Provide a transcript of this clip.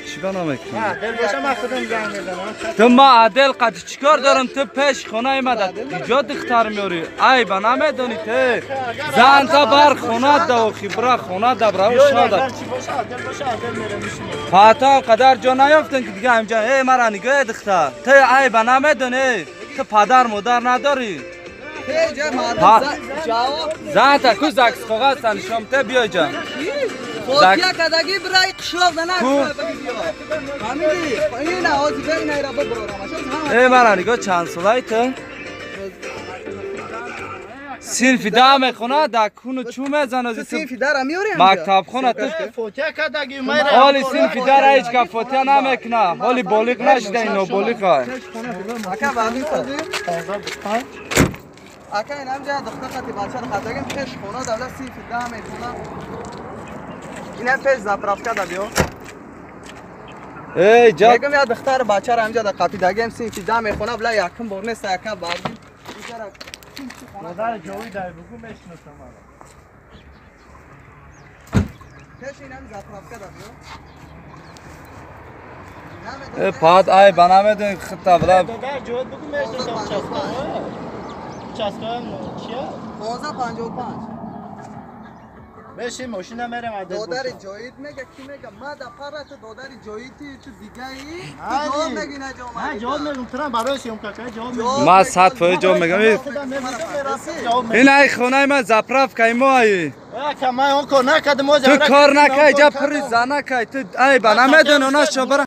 چی بنا میکنی؟ عدل باشه من خودم زنگ میزنم. تو ما عدل قد چیکار دارم؟ تو پیش خونه ما اینجا دختر میاری. ای با نمیدونی تو زن تا بر خونه دا و خبره خونه دا برای شاده. فاتا قدر جا نیافتن که دیگه همجا ای مرا نگاه دختر. تو ای با نمیدونی تو پدر مادر نداری. زن تا کو زکس کاغذ نشام ته بیا جا. فوتیا کدگی برای قشلاق نه فهمیدی؟ این آوازی بین ایرا ببرم. ای مرا نگاه چند سالای تو؟ صنف ده میخونه در کونو چو میزنه. تو صنف ده را میاری؟ مکتب خونه تو فوتیا کدگی حالی صنف ده را هیچ که فوتیا نمیکنه. حالی بالغ نشده این نابالغ های. اکا بعدی سازی؟ اکا این همجا دختر خطی بچه را خدگیم پیش خونه دولت صنف ده میخونه. اینم پیش زپرافکا دا بیو. ای جا میگم یا دختر بچه را همجا در قپی دگیم صنف ده میخونه بلا یکم بار نیست یکم بعدی. مادر جوی دای بگو میشناسم مرا. پیش اینم زپرافکا دا بیو. پاد ای بنامه خطا بلا. دادر جوی بگو میشناسم چسکا. چسکا چیه؟ 1555. بشین ماشین میرم عدل دادر جوید میگه کی میگه ما دا پرت دادر جویدی تو دیگه ای تو جواب میگی نه جواب من جواب میگم تو برای سیوم کاکا جواب میگم ما 100% جواب میگم. این ای خونه من زپراف کی ما ای ما اون کار نکردم. تو کار نکای جا پری زنه کی تو ای بنا میدون اونا شبر.